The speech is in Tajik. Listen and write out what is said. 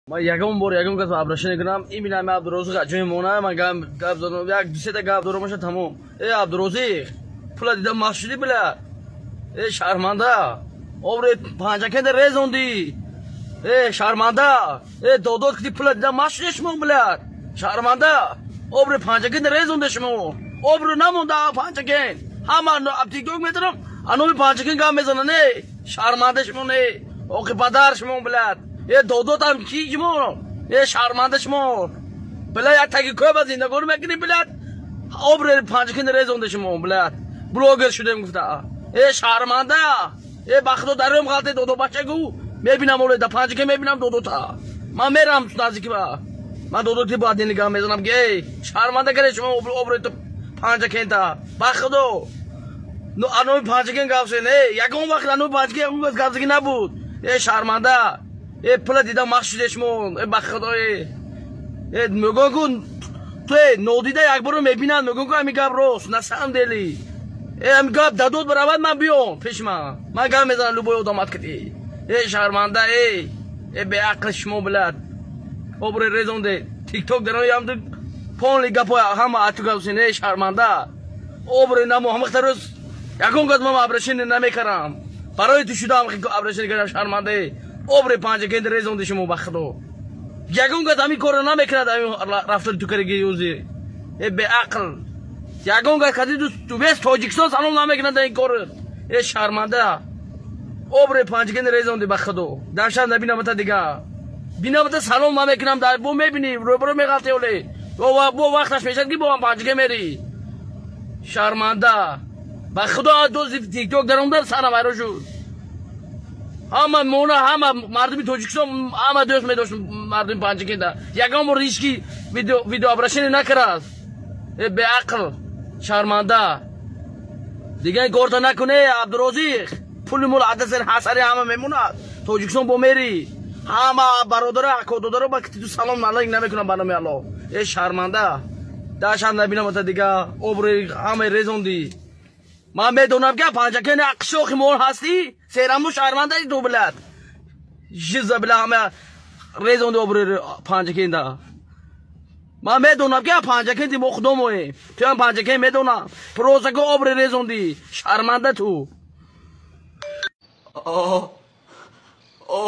Ман ягон бор ягон кас обращение кунам, именно ами Абдурозиқ ҷои мона ман гап задам, як ду-сета гап дорам боша, тамом. Э, Абдурозиқ, пула дидам маст шудӣ, бля. Э, шарманда, обре Панҷакенда резондӣ. Э, шарманда, э, додод кди, пула дидам маст шудӣ шумо, бля. Шарманда, обре Панҷакенда резонда шумо. Обрӯ намонда Панҷакент. Ҳама ТикТок метарам, аноми Панҷакент гап мезананд, э, шарманда шумо, не. Оқи падар шумо, блядь. Э, додотам ки шумо? Э, шарманда шумо. Бля, як таги кӯба зиндагонӣ мекунӣ, блядь. Обре Панҷакент резонда шумо, блядь. Блогер шудем гуфта. Э, шарманда. Э, ба худо дарём ғалте додо бачагу. Мебинам оле да Панҷакент мебинам додота. Ман мерам наздики ба. Ман додоти ба дини гап мезанам ки эй, шарманда каре шумо обре Панҷакента. Ба худо. Ну аноми Панҷакент гап зен, э, ягон вақт аноми Панҷакент ягон кас гап заги набуд. Э, шарманда. Э, пула дидам маст шуде шумо. Э, ба худо, э. Э, мегӯям ку ту, э, нодида як боро мебинанд, мегӯям ку ҳамин гап рост, на самом деле. Э, ҳамин гап дадод баравад, ман биём пеши ман. Ман гап мезанам любой одамат кати. Э, шарманда, э. Э, беақл шумо, блядь. Обре резонде. ТикТок дароям полный гапо ҳама ату гап зен, э, шарманда. Обре намо ҳамахта рӯз ягон газ ман обращение намекардам. Барои ту шудам обращение кардам, шарманда. Обре Панҷакент резонди шумо, ба худо. Ягон газ ҳамин корро намекунад, ҳамин рафтори ту кариги юзи. Э, беақл. Ягон газ кади ту вес Тоҷикистон салом намекунад ин корро. Э, шарманда. Обре Панҷакент резонди, ба худо. Даҳшат набинамата дига. Бинамата салом намекунам, бо мебинӣ, рӯбарӯ меғалте оле. Бо вақташ мешад ки бо ман Панҷакент мери. Шарманда. Ба худо дози ТикТок даромда сарам вайрон шуд. Ҳама мона, ҳама мардуми Тоҷикистон ҳама дӯст медошт мардуми Панҷакента. Ягон бор ҳеҷ видео обращение накард. Э, беақл, шарманда. Дига ин корта накуне, Абдурозиқ. Пули мул адасер ҳасари ҳама мемонад. Тоҷикистон бо мери. Ҳама бародаро, акододаро ба ту салом налайк намекунам ба номи Аллоҳ. Э, шарманда. Даҳшат набинамата дига, обрӯи ҳамаи резондӣ. Ман медонам ки Панҷакент қишоқи мол ҳастӣ, сераму шармандаи ту, блядь. Жиза, бля, ҳама резонди обрӯи Панҷакента. Ман медонам ки Панҷакенти мо худо моем. Туям Панҷакент медонам. Просто ки обрӯи резондӣ. Шарманда ту. О, о.